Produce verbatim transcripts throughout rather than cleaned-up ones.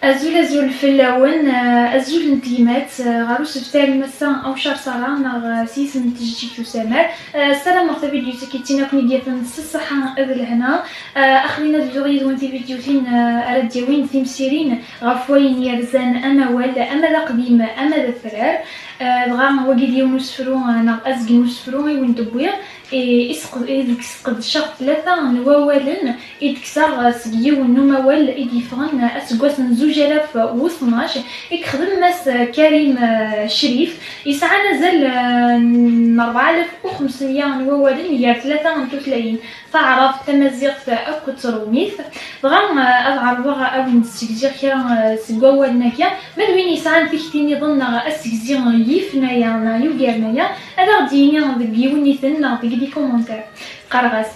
Azul, azul fell-awen, eh, azul n tegmat, eh, ɣer usebtar n massa Awcar Sara neɣ, eh, s yisem n tjeǧǧigt usamar. Eh, ssarameɣ tavidyut-agi d tin akk i d-yafen s ṣṣeḥḥa d lehna. Eh, aql-in ad bduɣ yid-wen tividyutin, eh, ara d-yawin timsirin ɣef wayen yerzan amawal, ama d aqdim, ama d atrar. Eh, dɣa wagi d yiwen usefru, eh, neɣ azgen n usefru i wen-d-wwiɣ, i, i sqed-, i deg sqedceɣ tlata n wawalen i d-kkseɣ seg yiwen n umawal i d-yeffɣen aseggas n zuǧ alaf u tnac, i yexdem Mass Karim, eh, Crif. Yesɛan azal, eh, n rebɛa alaf u xemsmya n wawalen gar tlata n tutlayin, taɛrabt, tamaziɣt akked trumit. Dɣa, eh, ad ɛerḍeɣ ad wen-d-ssegziɣ kra, eh, seg wawalen-agi. Ma d win yesɛan tikti nniḍen neɣ asegzi yifen aya neɣ yugaren aya, ad aɣ-d-yini deg yiwen-iten neɣ deg les commentaires. Qqareɣ-as: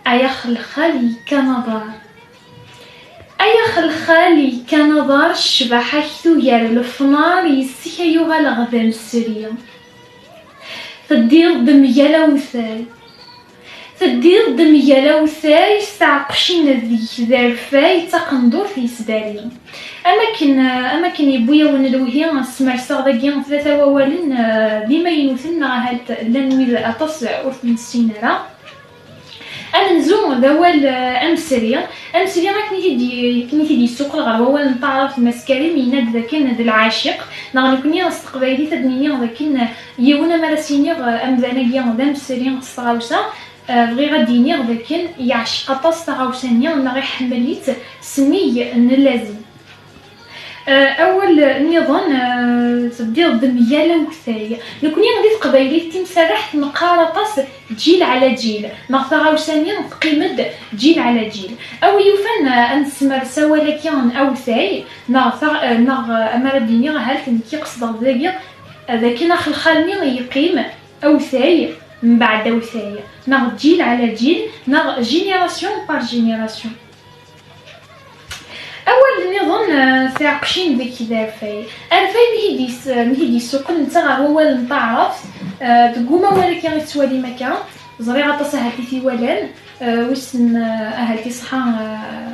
ay axelxal yekkan aḍar. Ay axelxal yekkan aḍar, ccbaḥa-k tugar lefnar, yes-k ay uɣaleɣ d amesri. Teddiḍ-d mgal awtay. Teddiḍ-d mgal awtay, s tɛeqqcin deg-k d arfay, d taqendurt yesdari. Am akken, am akken yewwi-yawen lewhi, smerseɣ dagi tlata wawalen, eh, d imaynuten, neɣ ahat llan wid aṭas ur ten-nessin ara. Amenzu d awal, eh, amesri. Amesri akken i t-id-, akken i t-id-yessuqel ɣer wawal n taɛrabt Mass Karim, yenna-d dakken d lɛaciq, neɣ nekni s teqbaylit ad d-nini dakken yiwen, amar as-iniɣ, eh, amdan-agi d amesri s tɣawsa, eh, bɣiɣ ad d-iniɣ dakken yeɛceq aṭas taɣawsa-nni neɣ iḥemmel-itt s nnig n llazim. Eh, awal nniḍen, eh, teddiḍ-d mgal awtay. Nekni di teqbaylit timserreḥt neqqar aṭas ǧil ɛla ǧil, neɣ taɣawsa-nni teqqim-d ǧil ɛla ǧil. A wi yufan, eh, ad nessemres awal-agi n awtay, neɣ taɣ-, eh, neɣ, eh, amar ad d-iniɣ ahat nekki qesdeɣ dagi, eh, d akken axelxal-nni yeqqim awtay mbeɛd awtay, neɣ ǧil ɛla ǧil, neɣ génération par génération. Awal nniḍen, eh, tiɛeqqcin deg-k d arfay. Arfay mi t-id-yes-, mi t-id-yessuqel netta ɣer wawal n taɛrabt, eh, deg umawal-agi i tettwalim akka, ẓriɣ aṭas ahat i t-iwalan, eh, wissen, eh, ahat iṣeḥḥa, eh,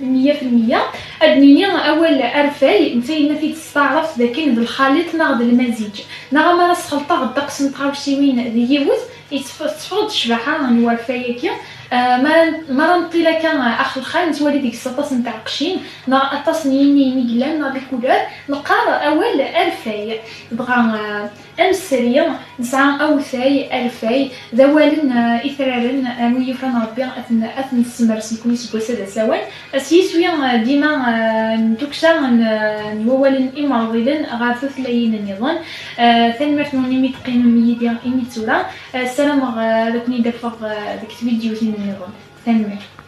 meyya fi lmeyya. Ad d-nini awal arfay, netta yenna-t-id s taɛrabt dakken d lxaliṭ neɣ d lmaziǧ. Neɣ amar ad sxelṭeɣ ddeqs n tɣawsiwin di yiwet, yettef-, tetteffeɣ-d ccbaḥa n warfay-agi. Ah, ma, ma ara neṭṭil akka, ah, axelxal, nettwali deg-s aṭas n tɛeqqcin, neɣ aṭas n yiniyen i yellan, neɣ les couleurs, neqqar awal arfay. Dɣa, ah, amesri, nesɛa awtay, arfay, d awalen, ah, itraren, ah, mi yufan Rebbi ad ten-, ad ten-nessemres nekni seg wass-a d asawen. S yiswi, ah, dima, ah, n tukksa n, ah, n wawalen imerḍilen ɣer tutlayin nniḍen. Ah, tanemmirt-nwen imi teqqimem yid-i imi d tura. Ah, ssarameɣ, ah, ad ken-id-afeɣ, ah, deg tvidyutin nniḍen. Tanemmirt.